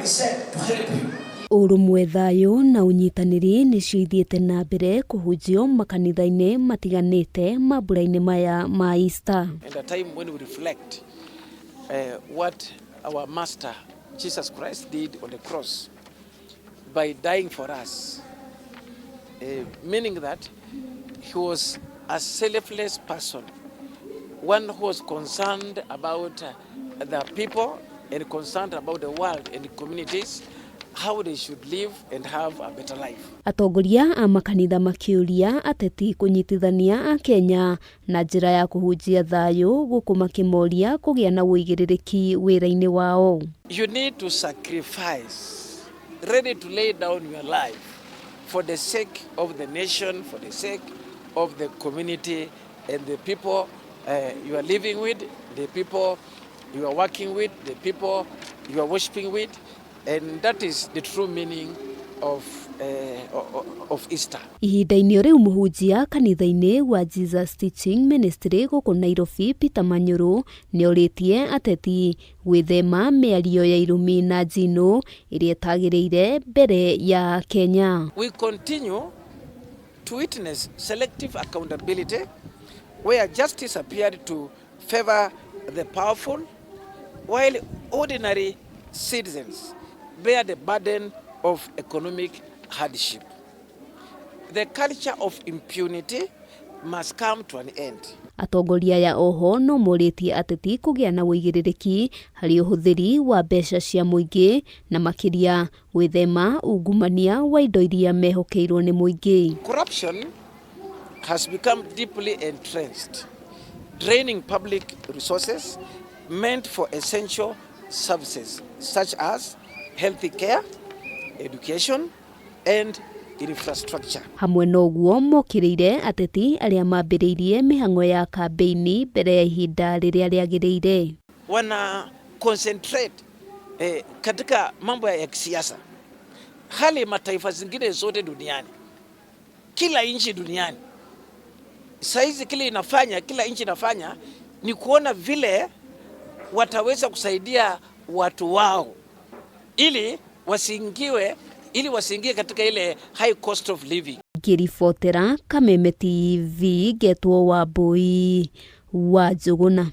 sent to help you. Ũrũmwe, thayũ na ũnyitanĩri nĩcio ithiĩte na mbere kũhunjio makanitha-inĩ matiganĩte mambura-inĩ maya ma Easter. And a time when we reflect what our Master Jesus Christ did on the cross by dying for us, meaning that he was a selfless person, one who was concerned about the people and concerned about the world and the communities, how they should live and have a better life. Atongoria a makanitha makĩũria ateti kũnyitithania Akenya na njĩra ya kũhunjia thayũ gũkũ makĩmoria kũgĩa na ũigĩrĩrĩki wĩra-inĩ wao. You need to sacrifice, ready to lay down your life for the sake of the nation, for the sake of the community and the people you are living with, the people you are working with, the people you are worshiping with, and that is the true meaning of Easter. Ihinda-inĩ rĩu mũhunjia kanitha-inĩ wa Jesus Teaching Ministry gũkũ Nairobi, Peter Manyũrũ, nĩorĩtie ateti gwĩthema mĩario ya irumi na njino ĩrĩa ĩtagĩrĩire mbere ya Kenya. We continue to witness selective accountability where justice appeared to favor the powerful while ordinary citizens bear the burden of economic hardship. The culture of impunity must come to an end. Atongoria aya oho no morĩtie ateti kũgĩa na ũigĩrĩrĩki harĩ ũhũthĩri wa mbeca cia mũingĩ na makĩria gwĩthema ungumania wa indo iria mehokeirwo nĩ mũingĩ. Corruption has become deeply entrenched, draining public resources meant for essential services such as health care, education, and infrastructure. Hamwe na ũguo mokĩrĩire ateti arĩa mambĩrĩirie mĩhang'o ya kambĩini mbere ya ihinda rĩrĩa rĩagĩrĩire. Wana concentrate katika mambo ya kisiasa, hali mataifa zingine zote duniani, kila nchi duniani saizi kile inafanya, kila nchi inafanya ni kuona vile wataweza kusaidia watu wao ili wasiingie katika ile high cost of living. Ngĩribotera Kameme TV, ngetwo Wambui wa Njũgũna.